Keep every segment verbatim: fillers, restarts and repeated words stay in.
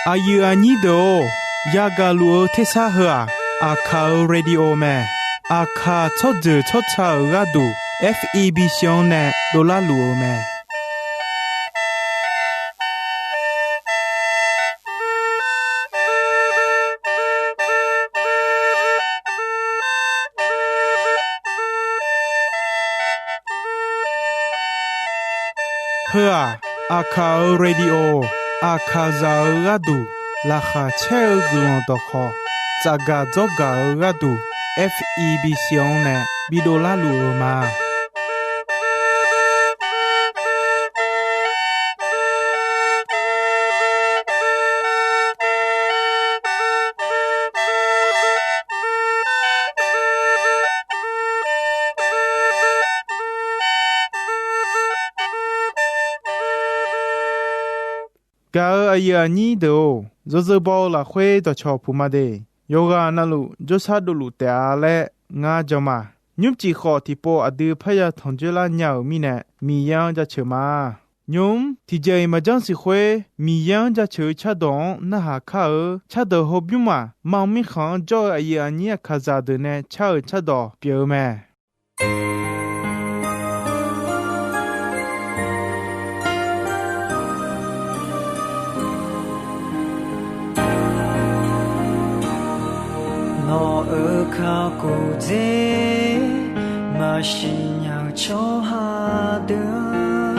Aqyuif aqnyir deuq-or, yagaq luf-eu tersar heu-aq, Aqkaq-euq radio mae. Aqkaq tsawrjeuq tsawrca-euq gharduq, F E B C-anr nae dovlar luf-eu mae. Heu-aq, Aqkaq-euq radio, Aqkaqzaq-euq gharduq laqkhaq caer-eu guiqlanq dawqkhawq, tsafgaq dzawrgaq-eu gharduq, F E B C-anr nae bidov larluf-eu ma. Gaq-euq aqyuif aqnyir deuq-or, yawzeu baw-eu lafkhoer dawqcawq puq ma de. Yawqghaq navluf jawrshar dovluf taef-a laer ngar jan ma. Nymrcif khawf tiqpov aqdui parya tanqjoer lar nya-euq mirnae, Miqyaer-anr jaceuq ma. Nymq-mr tiqjeq-iq maqjanr siq khoer, Miqyaer-anr jaceuq-eu cardawq-anr narhaq kar-eu cardawq hawbymr maq mam mirkhanq-anr jawr-eu aqyuif aqnyir Aqkaqzaq deuq nae car-euq cardawq pyeuf-eu mae. Nawq-euq kakhof dzer maqsiq nya-eu tsawrhaq deuq-anr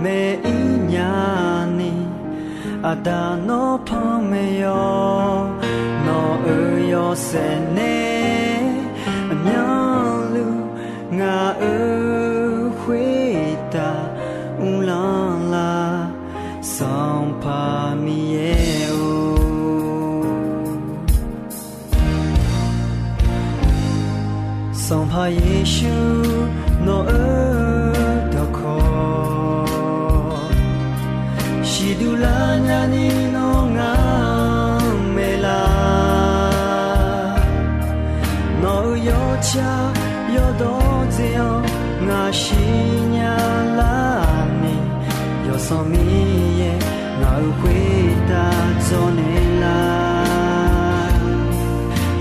maeq-ir nya ni, Aqda nawr panmaeq yawq. Nawq-euq yawshaef nae aqmyanluf ngaq-euq khoertav uvlanr lar, Sanqpaq Miqyaer-or. Sanqpaq Yeqsur nawq-euq dawqkawq siqduq lar nyani nawr ngaq-anr maeqlar. Nawq-euq yawtsaq yawdawr dzae-awr ngaq siqnya lar ni, Yawsanr Miqyaer ngaq-euq khoertav dzawrnaeq lar.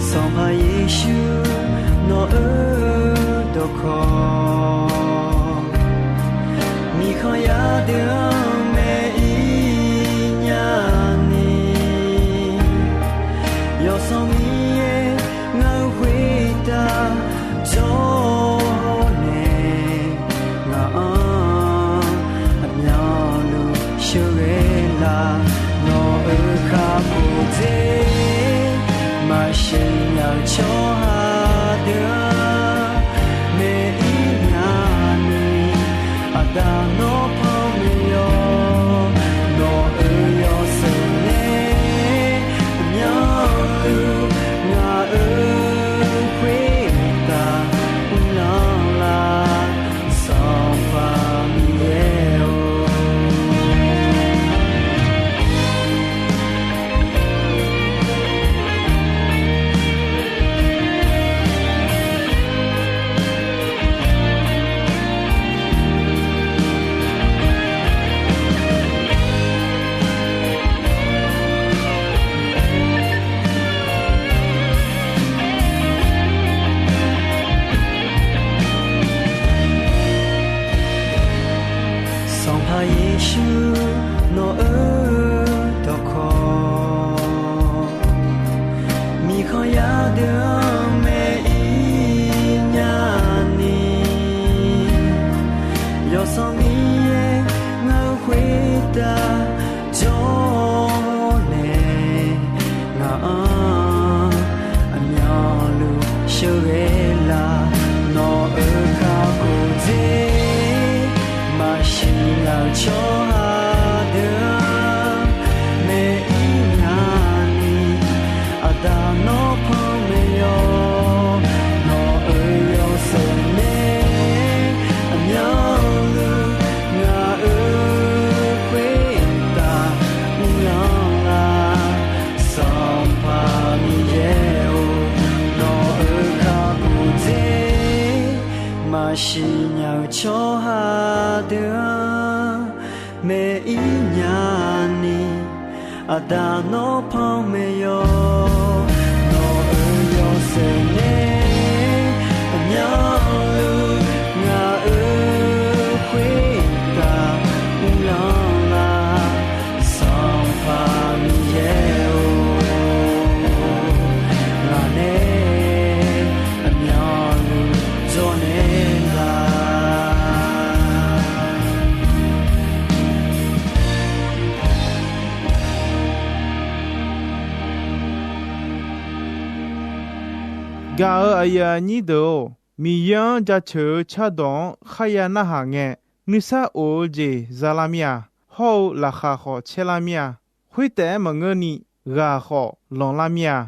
Sanqpaq Yeqsur nawq-euq dawqkawq miqkhanq yar deuq-anr maeq-ir nya ni, Yawsanr Miqyaer ngaq-euq khoertav dzawrnaeq, ngaq-anr aqmyanluf sheuqghae lar. Nawq-euq kakhof dzer maqsiq nya-eu tsawrhaq deuq-anr maeq-ir nya ni, Aqda nawr panmaeq yawq. Nawq-euq yawshaef nae aqmyanluf ngaq-euq khoertav uvlanr lar, Sanqpaq Miqyaer-or. Sanqpaq Yeqsur nawq-euq dawqkawq miqkhanq yar deuq-anr maeq-ir nya ni, Yawsanr Miqyaer ngaq-euq khoertav dzawrnaeq, ngaq-anr aqmyanluf sheuqghae lar. Nawq-euq kakhof dzer maqsiq nya-eu tsawrhaq deuq-anr maeq-ir nya ni, Aqda nawr panmaeq yawq. Nawq-euq yawshaef nae aqmyanluf ngaq-euq khoertav uvlanr lar, Sanqpaq Miqyaer-or. Nawq-euq kakhof dzer maqsiq nya-eu tsawrhaq deuq-anr maeq-ir nya ni, Aqda nawr panmaeq yawq, nawq-euq yawshaef nae aqmyanluf ngaq-euq khoertav uvlanr lar, Sanqpaq Miqyaer-or, ngaq nae aqmyanluf jawrnaeq nga. Gaq-euq aqyuif aqnyir deuq-or, Miqyaer-anr jaceuq-eu cardawq-anr kharya narhaq ngae, nuisar of-eu jeq za lar mir-a. Hawr-eu laqkhaq khawf caer lar mir-a. Khoertaef-aer maqngeurni, ghaq khawf lanq lar mir-a.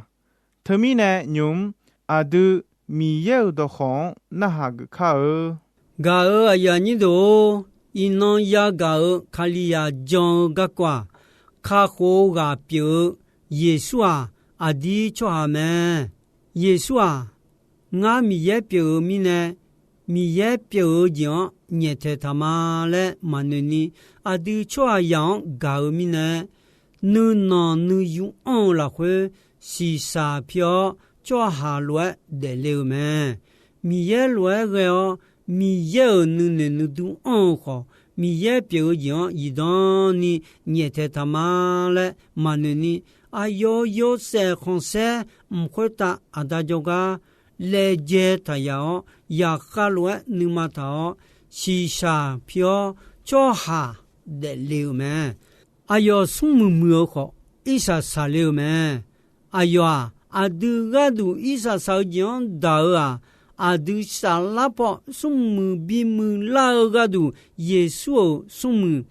Teumirnae nymq-mr aqdui Miqyaer-euq dawqkawq-anr narhaq geuf kar-eu. Gaq-euq aqyuif aqnyir deuq-or, iqnan yagaq-euq Kalizaq jan-eu garkawv-aq, kakhof-eu ghaq pyeuf-eu Yeqsur-aq, aqdir tsawrhaq mae. Yeqsur-aq, ngar Miqyaer pyeuf-eu mirnae, Miqyaer pyeuf-eu jeq-anr nyaeftaeq taq ma laer maqnoeq ni, aqdui tsawrhaqzaq-anr gaq-eu mirnae, nuinanq nuiyu anr-eu lafkhoer shiqshaq pi-awr, tsawrhaq lof-aer daefle-euq mae. Miqyaer lof-aer ghae-awr, Miqyaer-euq nuinoeq nuidur anr-eu khawf, Miqyaer pyeuf-eu jeq-anr zifdan ni nyaeftaeq taq ma laer maqnoeq ni, aqyawf yawshaef khanqsaer mq khoertav aqda jawrgar laejae taq yaf-awr, yaqkhav lof-aer nuima taq-awr, shiqshaq pi-awr tsawrhaq daefle-euq mae. Aqyawf smrmuiq muiq-eu khawf, irsaq saqle-euq mae. Aqyawf-aq, aqdui gharduq irsaq saq-eu jeq-anr daq-eu-aq, aqdui saflar paw smrmuiq bimuiq lar-eu gharduq, Yeqsur-euq smrmuiq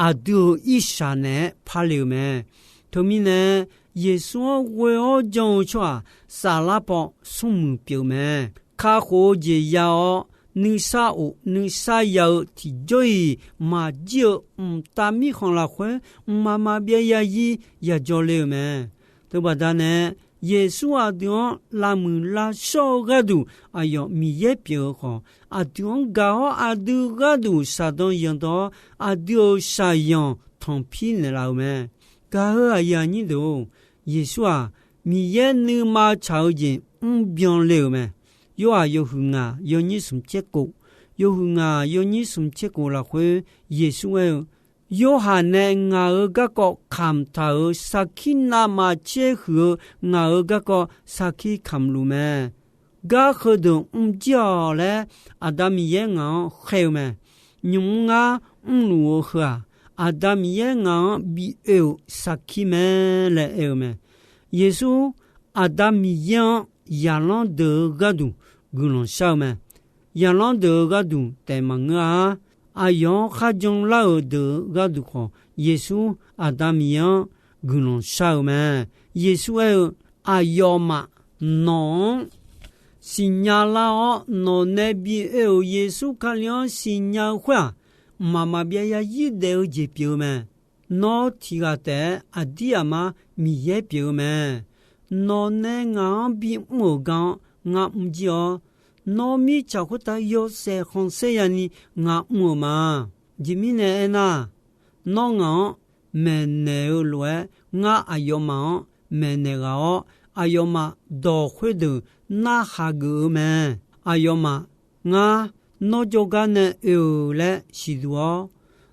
aqdui-euq irsaq naeq-aer parle-euq mae. Teumirnae, Yeqsur-anr ghoe-awr jan-eu tsawrhaq saflar paw smrmuiq pyeuf-eu mae. Kakhof-eu jeq ya-awr, nuisar of nuisar ya-eu tiqjawr-iq maqjir-eu mqtav mirkhanq lafkhoer, mqmaq maqbyav yazir yajawr le-euq mae. Teubaqda nae, Yeqsur aqdui-anr lavmuiq lavshawr-eu gharduq aqyawf Miqyaer pyeuf-eu khawf, aqdui-anr gaq-awr aqdui gharduq shaqdan yandan-awr, aqdui-euq shaqyanq tanqpir naeqlaf-euq mae. Gaq-euq aqyuif aqnyir deuq-or, Yeqsur-aq, Miqyaer nuima tsaq-eu jeq mrbyan le-euq mae. Yorhaq yawhuiq ngaq yawnyir smq tser kof, yawhuiq ngaq yawnyir smq tser kof lafkhoer Yeqsur aer-eu, Yorhaq nae ngaq-euq garkawv kamq taq-euq sarkir navmaqtser huiq-eu ngaq-euq garkawv sarkir kamq luf mae. Gar heudeuq mrjir-awq laer Aqda Miqyaer ngaq-anr khaer-eu mae. Nymq-mr ngar mrluf-eu heu-aq, Aqda Miqyaer ngaq-anr bi oe-euq sarkir mae laer aer-eu mae. Yeqsur Aqda Miqyaer-anr zaqlanr deuq-eu gharduq guiqlanq shar-eu mae. Zaqlanr deuq-eu gharduq taef maqngeur-a. Aqyawf-anr kharjan lar-euq deuq-eu gharduq khawf, Yeqsur Aqda Miqyaer-anr guiqlanq shar-eu mae. Yeqsur aer-eu, Aqyawfmaf nawq-anr siqnya lar-awr, nawq nae bi oe-euq Yeqsur Kali-anr siqnya-eu khoer-aq, mqmaq maqbyav yazir daef-eu jeq pyeuf-eu mae. Nawr tiq ghaq taef-aer aqdir aqmar Miqyaer pyeuf-eu mae. Nawq nae ngaq-anr bimr-euq gar-anr ngar mrjir-awr, nawr mirtsaq khoertav yawshaef khanqsaer yani ngar mr-eu ma. Aqjeq mirnae aernar, nawr ngaq-anr maeqnaeq-eu lof-aer, ngar aqyawfmaf-anr maeqnaeq ghaq-awr, aqyawfmaf dawq khoerdeuq narhaq geuf-eu mae. Aqyawfmaf, Ngar, nawr jawrgar nae oe-euq laer siqduq-awr,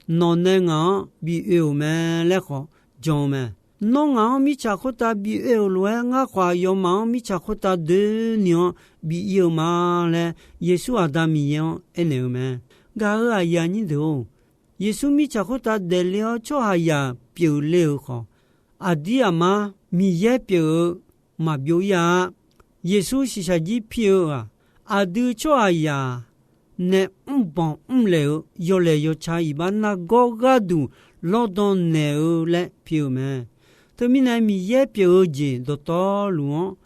nawq nae ngaq-anr bi oe-euq mae laer khawf jan-eu mae. Nawr ngaq-anr mirtsaq khoertav bi oe-euq lof-aer, ngar khawf aqyawfmaf-anr mirtsaq khoertav doeni-anr bi ir-eu ma laer, Yeqsur Aqda Miqyaer-anr aernaeq-eu mae. Gaq-euq aqyuif aqnyir deuq-or, Yeqsur mirtsaq khoertav daefle-awr tsawrhaqzaq pyeufle-euq khawf, aqdir aqmar Miqyaer pyeuf-eu maqbyov ir-a. Yeqsur shiqshaq jir pi-eu-aq, aqdui tsawrhaqzaq nae mrbanq mrlaeq-eu yawlaeq yawca iqbax nargawr gharduq lawrdan naeq-eu laer pi-eu mae. Teumirnae Miqyaer pyeuf-eu jeq dawqtawvluf-anr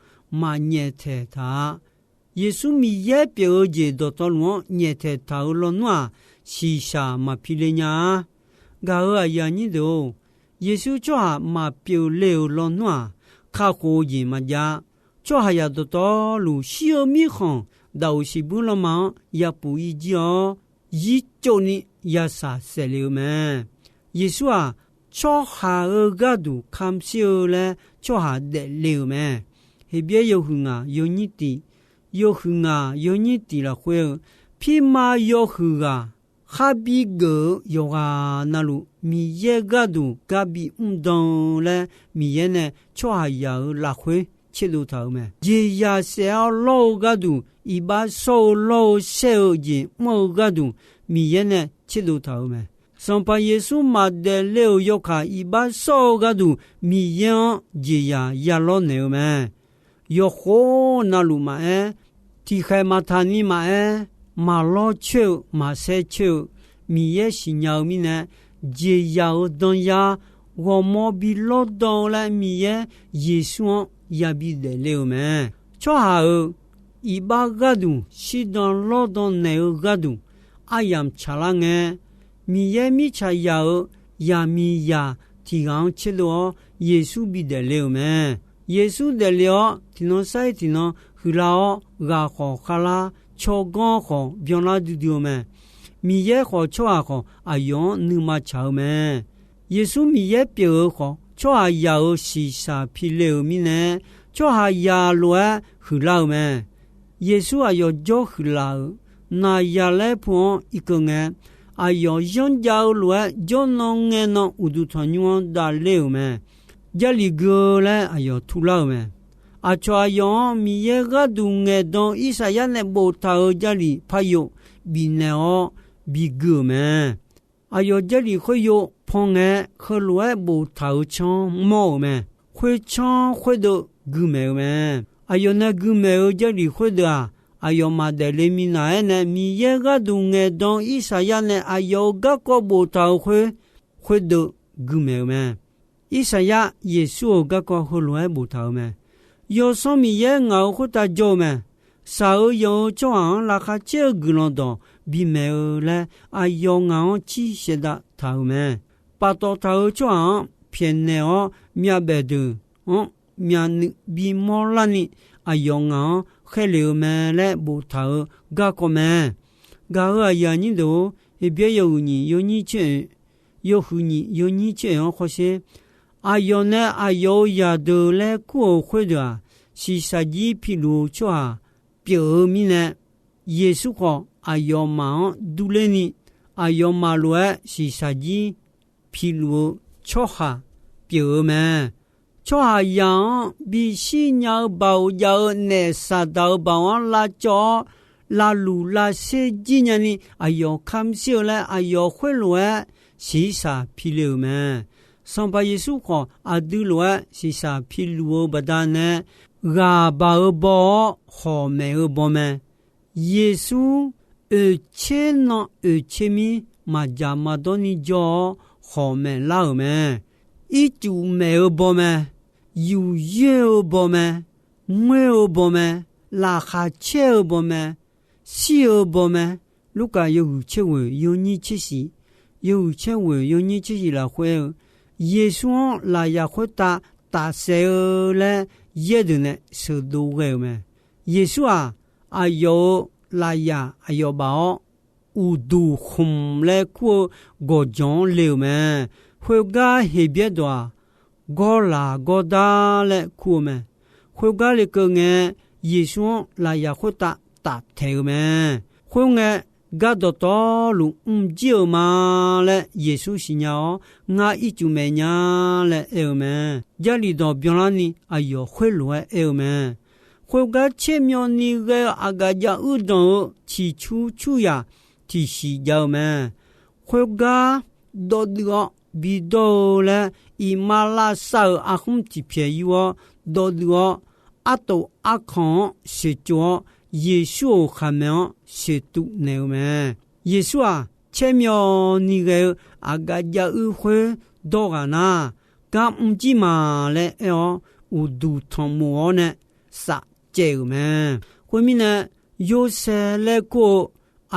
maqnyaeftaeq taq-a. Yeqsur Miqyaer pyeuf-eu jeq dawqtawvluf-anr nyaeftaeq taq-euq lawnmr-aq, shiqshaq maqpi le nya-a. Gaq-euq aqyuif aqnyir deuq-or, Yeqsur tsawrhaq maqpyeuf le-euq lawnmr-aq, kakhof-eu jeq maqjav-a. Tsawrhaqzaq dawqtawvluf shir-eu mirkhanq daqoq siqbuir lanma-anr yapuf ir jir-awr, zir tsovni yasaq saef le-eu mae. Yeqsur-aq, tsawrhaq-euq gharduq kamq shir-eu laer tsawrhaq daefle-euq mae. Heqbyaer yawhuiq ngaq yawnyir tiq, yawhuiq ngaq yawnyir tiq lafkhoer-eu, pirma yawhuiq ghaq kharbi geuf-eu yawqghaq navluf Miqyaer gharduq garbi mr dan-eu laer Miqyaer nae tsawrhaqzaq-euq lafkhoer tserdov taq-euq mae. Jeqzaq saef-awr lawr-eu gharduq, iqbax shawr-eu lawr-eu shaer-eu jeq mr-eu gharduq Miqyaer nae tserdov taq-euq mae. Sanqpaq Yeqsur maqdaefle-euq yawkaq iqbax shawr-eu gharduq Miqyaer-anr jeqzaq ya lawrnaeq-eu mae. Yawqkhof navluf maqaer, tiqkhaeq maqtaq ni maqaer, maqlawr coer-eu maqsaer coer-eu Miqyaer siqnya-eu mirnae, jeqzaq-euq danyar ghawrmawr bi lawrdan-eu laer Miqyaer Yeqsur-anr yabi daefle-euq mae. Tsawrhaq-euq iqbax gharduq shirdan lawrdan naeq-eu gharduq aryamq tsaqlar ngae, Miqyaer mirtsaqzaq-euq yaqmiqzaq tiq ghaq-anr tserdov-awr Yeqsur bi daefle-euq mae. Yeqsur daefle-awr tiqnan sar-ir tiqnan huiqlar-awr, ghaq khawf kharlar, tsawrganr khawf byanlar duidui-eu mae. Miqyaer khawf tsawrhaq khawf aqyawf-anr nuima tsaq-eu mae. Yeqsur Miqyaer pyeuf-eu khawf, tsawrhaqzaq-euq shiqshaq pile-euq mirnae, tsawrhaqzaq lof-aer huiqlar-eu mae. Yeqsur aqyawf jawr huiqlaf-euq Naqzaqlaer pu-anr irkeuv ngae, aqyawf yanrjav-eu lof-aer jawrnan ngaenan uqduq tanqnymr-anr davler-euq mae. Jarlif gui-eu laer aqyawf turlar-euq mae. Aqcawq aqyawf-anr Miqyaer gharduq ngaeqdan-eu Irsaqyar nae boftaq-euq jarlif par yov bifnaeq-awr bigui-euq mae. Aqyawf jarlif khoeryov pan ngae, heulof-aer boftaq-euq canr mawr-euq mae. Khoercanr khoerdeuv guimaeq-eu mae. Aqyawf nae guimaeq-eu jarlif khoerdeuv-aq, aqyawfmaf daefle minav-aer nae Miqyaer gharduq ngaeqdan-eu Irsaqyar nae aqyawf-euq garkawv boftaq-euq khoer, khoerdeuv guimaeq-eu mae. Irsaqyar Yeqsur-euq garkawv heulof-aer boftaq-euq mae. Yawsanr Miqyaer ngaq-euq khoertav jawr-eu mae. Shaq-eu yanq-eu tsawrhaq-anr laqkhaq caer-eu guiqlanq dawq bimaeq-eu laer aqyawf ngaq-anr cir shaevdav taq-euq mae. Paftawf taq-euq tsawrhaq-anr pyaeqnaeq-awr myavbaef deuq-anr myavnuiv bimawr larni aqyawf ngaq-anr khaerlef-eu mae laer boftaq-euq garkawv mae. Gaq-euq aqyuif aqnyir deuq-or, Heqbyaer yawhuiq nyiq yawnyir tser-oeq, yawhuiq nyiq yawnyir tser-oeq-anr hawsher. Aqyawf nae aqyawf-euq zaqdeuq laer kur-euq khoerdeuq-aq, shiqshaq jir piluf-eu tsawrhaq pyeuf-eu mirnae, Yeqsur khawf aqyawfmaf-anr durler ni, aqyawfmaf lof-aer shiqshaq jir piluf-eu tsawrhaq pyeuf-eu mae. Tsawrhaqzaq-anr bishir nya-eu baoq jav-eu naef Saqdaq-euq baoq-anr lavcawv-awr, lavluq lavsher jir nyani aqyawf kamq shir-eu laer aqyawf khoerlof-aer shiqshaq pile-euq mae. Sanqpaq Yeqsur khawf aqdui lof-aer shiqshaq piluf-eu baqdanae, ghaq baq-eu baw-awr hawq maef-eu baw mae. Yeqsur oeqtser nan oeqtser mir maqdzaq maqdawr ni jawr-awr hawq maef lar-euq mae. Ircuf maef-eu baw mae. Yufyoer-eu baw mae. Ngoer-eu baw mae. Laqkhaq caer-eu baw mae. Shir-eu baw mae. Lurkaf yawhuiq tser ghoeq yawnyir tser shif, yawhuiq tser ghoeq yawnyir tser shif lafkhoer-eu, Yeqsur-anr lafyaq khoertav tafsaef-eu laer yaer deuq nae sheuqdov ghae-euq mae. Yeqsur-aq, aqyawf-euq lafyaq aqyawf baf-awr, uqduq khmq laer kur-eu gawqjawq-anr le-euq mae. Khoergar Heqbyaer dawq-aq, gawrlaq gawrdar laer kur-eu mae. Khoergar lekeuv ngae, Yeqsur-anr lafyaq khoertav taftaeq-euq mae. Khoerngae, gar dawqtawvluf mrjir-euq ma laer Yeqsur siqnya-awr, ngar ircuf maeq nya laer aer-eu mae. Jarlif dawq byanlarni aqyawf khoerlof-aer aer-eu mae. Khoergar tser myawvni ghae-eu aqgaf jav uir danq-eu ciqcur curyaq tiqsiq jav-eu mae. Khoergar dawvduiv-awr bidawr-eu laer, iqmalavshav-euq arkhmr tiqpyaeq yur-awr dawvduiv-awr, artof arkanq-anr sheuqcov-awr, Yeqsur-euq khaqmae-anr sheuqtuv naeq-eu mae. Yeqsur-aq, tser myawvni ghae-eu aqgaf jav uir khoer dawr ghaq nar, gar mrjir ma laer aer-awr, uqduq tanqmof-awr nae safcaev-euq mae. Khoermirnae, Yorsaev laer kur-eu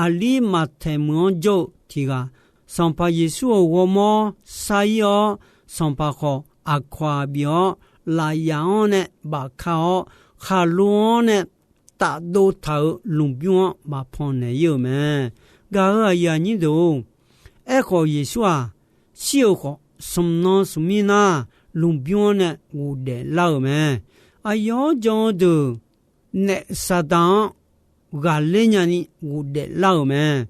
Aqlir Maqtaeq meuq-anr jawr-eu tiq ghaq, Sanqpaq Yeqsur-euq ghawrmawr sar-ir-awr, sanqpaq khawf aqkawq-aq bif-awr, lafyaq-anr nae bafka-awr, khaqlo-anr nae tafdov taq-euq lmqbymr-anr maqpan naeq-ir-euq mae. Gaq-euq aqyuif aqnyir deuq-or, aerkhawf Yeqsur-aq, shir-euq khawf smq nan smq mir nar, lmqbymr-anr nae ghofdaef lar-euq mae. Aqyawf-anr jan-eu deuq naef Saqdaq-anr ghaqler nyani ghofdaef lar-euq mae.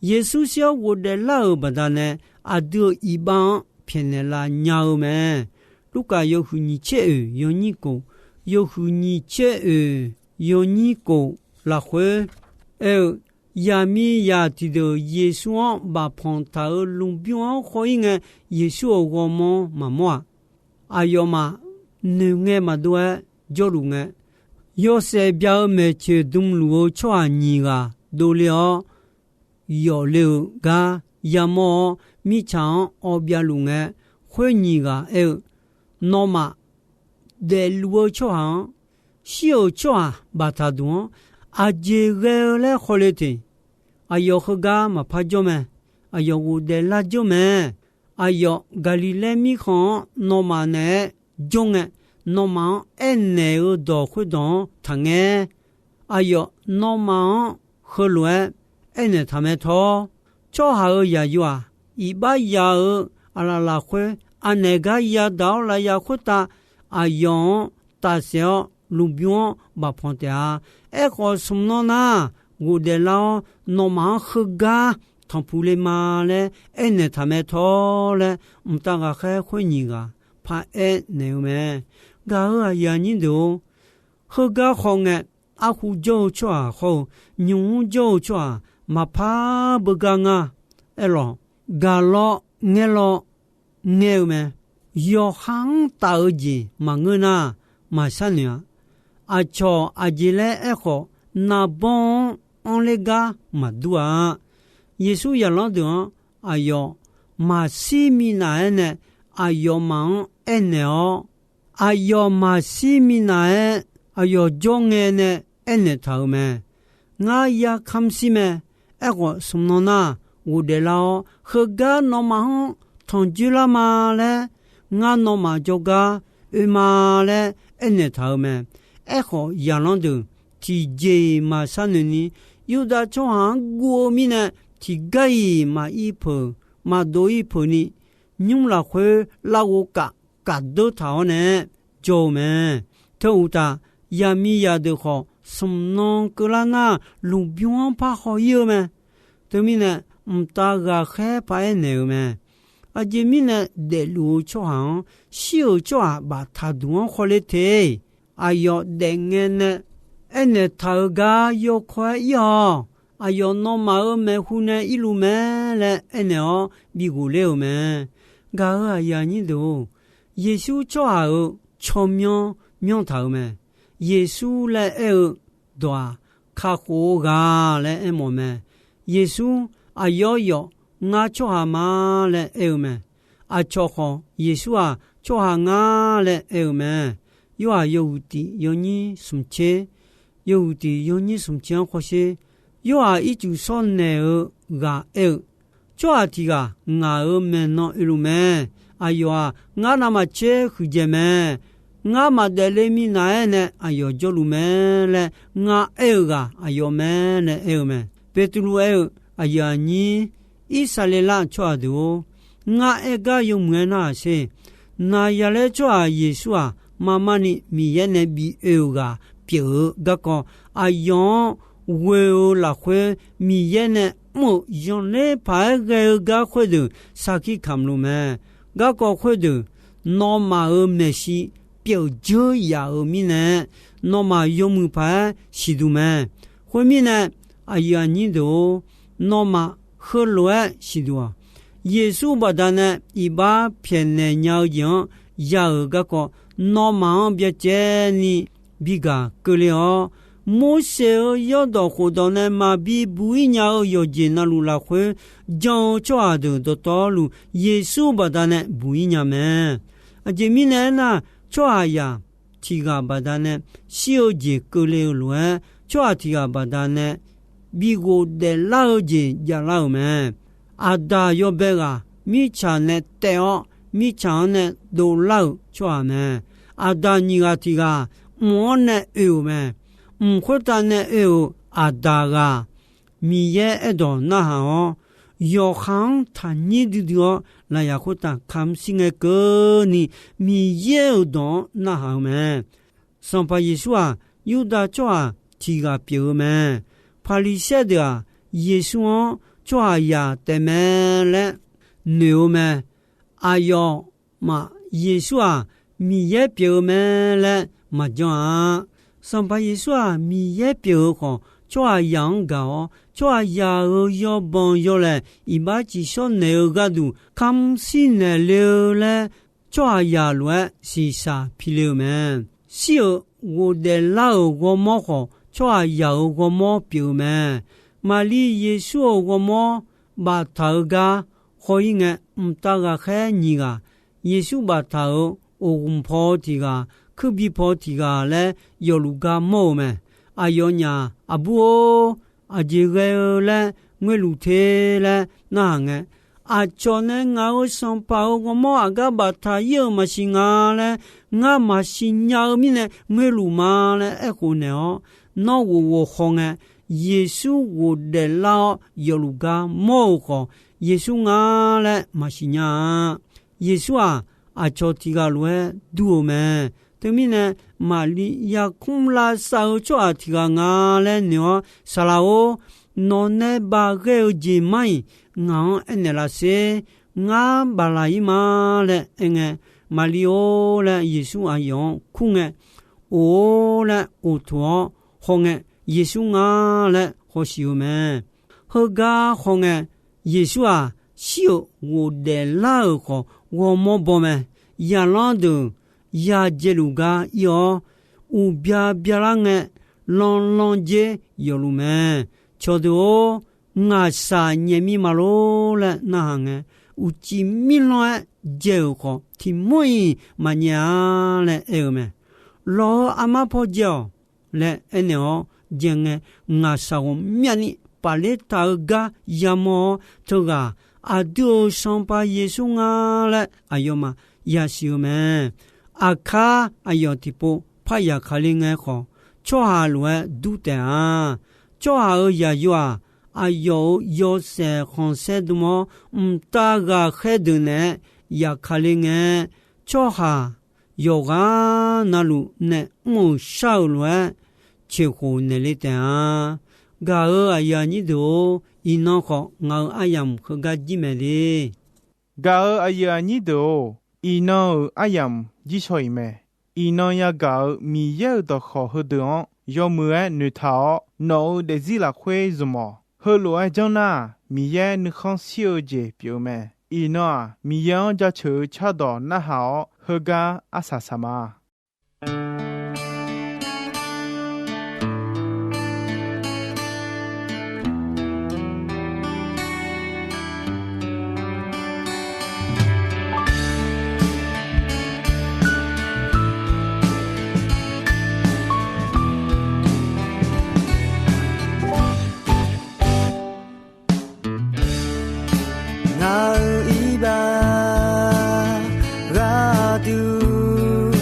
Yeqsur shir-awr ghofdaef lar-euq baqdanae, aqdui-euq iqbax-anr pyaeqnaeq lav nya-eu mae. Lurkaf yawhuiq nyiq tser oeq yawnyir kof, yawhuiq nyiq tser oeq yawnyir kof lafkhoer aer-eu, yaqmiqzaq tiqdeuq Yeqsur-anr bafpanq taq-euq lmqbymr-anr khaw-ir ngae, Yeqsur-euq ghawrmawr-anr maqmawr-aq, aqyawfmaf noeqngae maqdov-aer jawrluf ngae, yawshaef bya-eu maeqtsoeq dmluf-eu tsawrhaq nyiq ghaq dovle-awr, yawfle-eu gar yamawr-awr, mirtsaq-anr awv byavluf ngae, khoer nyiq ghaq aer-eu, Nawmaf daefluf-eu tsawrhaq-anr, shir-euq tsawrhaq baftaq duq-anr aqjeq ghae-eu laer khawle teq. Aqyawf heugar maqpar jawr mae. Aqyawf ghofdaef lar jawr mae. Aqyawf Gaqliqlaer mirkhanq-anr nawmaf naeq-aer jawr ngae, nawmaf-anr aernaeq-eu dawq khoerdawq-anr taqngae. Aqyawf nawmaf-anr heulof-aer aernaeq taq mae tawr, tsawrhaq-euq yaqyo-aq, iqbax ya-eu aqlaf lafkhoer anaeq gar yadaq-awr lafyaq khoertav, aqyawf-anr tafsaef-awr lmqbymr-anr bafpanq taef-a. Aerkhawf, smq nan nar, ghofdaef lar-awr nawmaf-anr heugar tanqpuq le ma laer aernaeq taq mae tawr laer, mqtav ghaqkhaer khoer nyiq ghaq paraer naeq-eu mae. Gaq-euq aqyuif aqnyir deuq-or, heugar khawf ngae, arhu jawr-eu tsawrhaq hawr-eu, nymq-mr jawr-eu tsawrhaq maqpar beugar ngar. Aerlawq, gaq lawr ngaer lawr ngaer-eu mae. Yawqha-anr taf-eu jeq maqngeur nar, maqshar noeq-a. Aqcawq aqjeq laer aerkhawf, naqbawr-anr anrler gar maqdur-a. Yeqsur zaqlanr deuq-anr aqyawf maqshir minav-aer nae aqyawfmaf-anr aernaeq-awr, aqyawf maqshir minav-aer aqyawf jawr ngae nae aernaeq taq-euq mae. Ngar ya kamq shir mae. Aerkhawf, smq nan nar, ghofdaef lar-awr, heugar nawmaf-anr tanqjoer lar ma laer, ngar nawmaf jawrgar oe ma laer aernaeq taq-euq mae. Aerkhawf, zaqlanr deuq tiqjeq-iq maqshar noeq ni, Yurdav tsawrhaq-anr guv-eu mirnae, tiqgar-iq maqir peuq, maqdov-ir peuq ni, nymr lafkhoer larghov kaf kaf deur taq-awr nae jawr-eu mae. Teu uqtaf, yaqmiqzaq deuq khawf, smq nan keuvlar nar, lmqbymr-anr par haw-ir-eu mae. Teumirnae, mqtav ghaqkhaer paraer naeq-euq mae. Aqjeq mirnae daefluf-eu tsawrhaq-anr, shir-euq tsawrhaq baftaq duq-anr khawle te. Aqyawf daefngae nae aernaeq taq-euq gar yawkawr-aer ir-awq. Aqyawf nawmaf-euq maeqhu nae irluf mae laer aernaeq-awr bi ghofler-euq mae. Gaq-euq aqyuif aqnyir deuq-or, Yeqsur tsawrhaq-euq tsawrmyanr myanr taq-euq mae. Yeqsur laer aer-eu dawq-aq, kakhof-eu ghaq laer aermawf mae. Yeqsur aqyawf yawf ngar tsawrhaq ma laer aer-eu mae. Aqcawq khawf, Yeqsur-aq tsawrhaq ngar laer aer-eu mae. Yorhaq yawhuiq tiq yawnyir smq tser, yawhuiq tiq yawnyir smq tser-anr khawsher, Yorhaq ircuf shawr naeq-eu ghaq aer-eu, Tsawrhaq tiq ghaq ngaq-euq maeqnan oeluf mae. Aqyawf-aq, ngar navmaqtser huiqdzaeq mae. Ngar maqdaef le minav-aer nae aqyawf jawrluf mae laer ngar aer-eu ghaq aqyawf mae laer aer-eu mae. Beqtuvluv aer-eu, aqyuif aqnyir Irsaqleqlav tsawrhaq deuq-or, ngar aer gar yawmuiq-aer narhaq sher. Naqzaqlaer tsawrhaq Yeqsur-aq, marmarni Miqyaer nae bi oe-euq ghaq pyeuf-eu garkawv, aqyawf-anr ghoe-eu lafkhoer Miqyaer nae mr-euq zanqler paq-aer ghae-eu gar khoerdeuq sarkir kamq luf mae. Garkawv khoerdeuq, nawmaf-euq maeqshi pyeuf dzeur yaf-euq mirnae, nawmaf yawmuiq paq-aer siqduq mae. Khoermirnae, aqyuif aqnyir deuq-or, nawmaf heulof-aer siqduq-awq. Yeqsur baqdanae iqbax pyaeqnaeq nya-eu jeq-anr ya-euq garkawv, nawmaf-anr byacaevni bigaq keuvle-awr, Morseq-euq yawrdawq khofdawq nae maqbi buq-ir nya-eu yawqjeq navluf lafkhoer jan-eu tsawrhaq deuq dawqtawvluf, Yeqsur baqdanae buq-ir nya mae. Aqjeq mirnae aernar, tsawrhaqzaq tiq ghaq baqdanae shir-eu jeq keuvle-eu lof-aer, tsawrhaq tiq ghaq baqdanae bi ghofdaef lar-eu jeq javlar-euq mae. Aqdaq yawbae ghaq mirtsaq nae taev-awr, mirtsaq-anr nae dovlar-euq tsawrhaq mae. Aqdaq nyiq ghaq tiq ghaq mq-anr nae oe-euq mae. Mq khoertav nae oe-euq aqdaq ghaq, Miqyaer aerdawq narhaq-awr, yawqha-anr taqnyir duidui-awr lafyaq khoertav kamq shir ngae keuvni, Miqyaer-euq dawq-anr narhaq-eu mae. Sanqpaq Yeqsur-aq, Yurdav tsawrhaq tiq ghaq pyeuf-eu mae. Paqliqsaer deuq-aq, Yeqsur-anr tsawrhaqzaq taef mae laer noeq-eu mae. Aqyawfmaf Yeqsur-aq, Miqyaer pyeuf-eu mae laer maqjan-a. Sanqpaq Yeqsur-aq, Miqyaer pyeuf-eu khawf, tsawrhaqzaq-anr gaq-awr, tsawrhaqzaq-euq yawbanq yawlaeq iqbax ciqshawr naeq-eu gharduq kamq shir naeqle-eu laer, tsawrhaqzaq lof-aer shiqshaq pile-eu mae. Shir-euq ghofdaef lar-euq ghawrmawr khawf, tsawrhaqzaq-euq ghawrmawr pyeuf-eu mae. Maqlir Yeqsur-euq ghawrmawr baftaq-eu gar haw-ir ngae, mqtav ghaqkhaer nyiq ghaq, Yeqsur baftaq-euq oqghmq paw tiq ghaq, kuirbi paw tiq ghaq laer yawfluf gar mawr-eu mae. Aqyawfnyaf, Aqbur-or, aqjeq ghae-eu laer ngoerluf te laer narhaq ngae, aqcawq nae ngaq-euq sanqpaq-euq ghawrmawr aqgar baftaq-ir-euq maqsiq nga laer ngar maqsiq nya-eu mirnae ngoerluf ma laer aerkhof naeq-awr, nawr ghof ghof haw ngae, Yeqsur ghofdaef lar-awr yawfluf gar mawr-euq khawf, Yeqsur nga laer maqsiq nya-a. Yeqsur-aq, aqcawq tiq ghaq lof-aer dur-eu mae. Teumirnae, Maqlir yarkmr lavsav-eu tsawrhaq tiq ghaq nga laer noeq-awr, Saqlaq-or, nawqnae baqghae-eu jeq mar-iq ngaq-anr aernaeq lavsher. Ngar baflaq-ir ma laer aerngae, Maqlir-or laer Yeqsur aqyawf-anr kur ngae, Of-or laer of toq-awr hawngae, Yeqsur nga laer hawsiq-eu mae. Heugar hawngae, Yeqsur-aq, shir-euq ghofdaef lar-euq khawf ghawrmawr baw mae. Yaqlanr deuq yadzaeluf gar ir-awr, uqbya byalar ngae, lanrlanr dzer yawfluf mae. Cawqdeuq-or, ngaqshaq nyaef mir ma lor laer narhaq ngae, uqcif mirlanr-aer dzae-euq khawf, tiq mawr-iq maqnyaef-a laer aer-eu mae. Lawq-eu armar paw dzae-awq laer aernaeq-awr dzae ngae, ngaqshaq ghawqmyani pafler taq-eu gar yamawr-awr, teughaq aqdui-euq Sanqpaq Yeqsur nga laer aqyawfmaf yasiq-eu mae. Aqkar aqyawf tiqpov parya kale ngae khawf, tsawrhaq lof-aer dur taef-a. Tsawrhaq-euq yaqyo-aq, aqyawf-euq yawshaef khanqsaer dm-awr, mqtav ghaqkhaer deuq naeq-aer yaqkale ngae, tsawrhaq yawqghaq navluf nae mr-euq shar-euq lof-aer ceqkhof naeqle taef-a. Gaq-euq aqyuif aqnyir deuq-or, iqnan khawf ngaq-euq aryamq heugar jir mae le. Gaq-euq aqyuif aqnyir deuq-or, iqnan-euq aryamq jir shaw-iq mae. Iqnan yagaq-euq Miqyaer-euq dawqkawq heudeuq-anr yawmuiq-aer noeqtaq-awr, nawq-euq daefzir lafkhoer zmq-awq. Heulof-aer janr nar-aq, Miqyaer nuikhanr shir-eu jeq pyeuf-eu mae. Iqnan-aq, Miqyaer-anr jaceuq-eu cardawq narhaq-awr, heugar arsaq saq ma. Ngaq-euq iqbax gharduq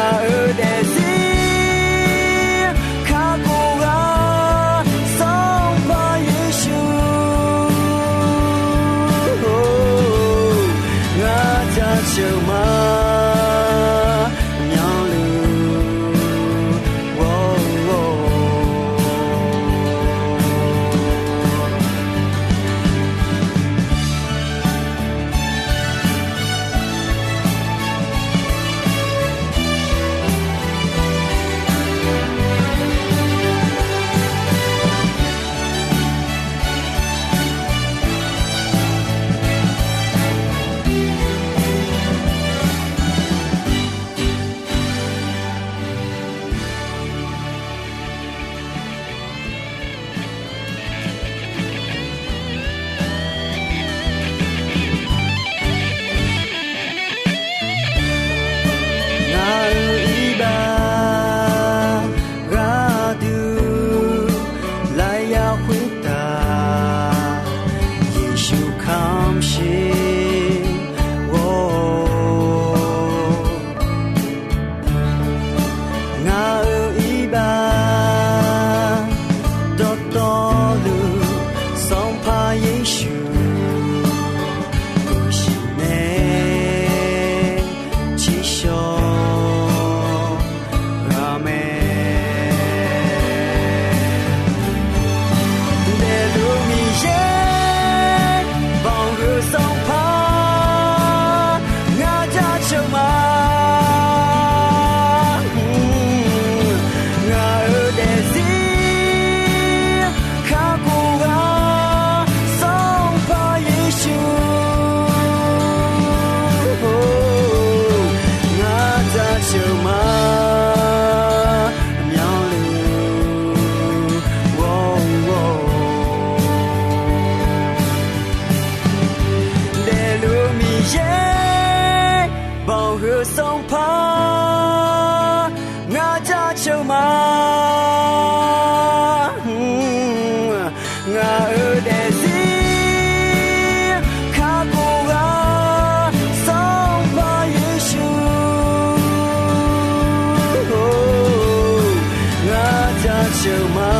Ngaq-euq daefzir kakhof ghaq Sanqpaq Yeqsur, ngaq jaceuq ma myanluf ghawr-eu. Ngaq-euq iqbax gharduq lar yar khoertav, Yeqsur kamqsher ghawr-eu. Ngaq-euq iqbax dawqtawvluf, Sanqpaq Yeqsur guqsiq nae tsiqshawr ghaq mae. Daefluf Miqyaer, banqhuiq Sanqpaq, ngaq jaceuq ma. Ngaq-euq daefzir kakhof ghaq Sanqpaq Yeqsur, ngaq jaceuq ma myanluf ghawr-eu. Daefluf Miqyaer, banqhuiq Sanqpaq, ngaq jaceuq ma. Ngaq-euq daefzir kakhof ghaq Sanqpaq Yeqsur, ngaq jaceuq ma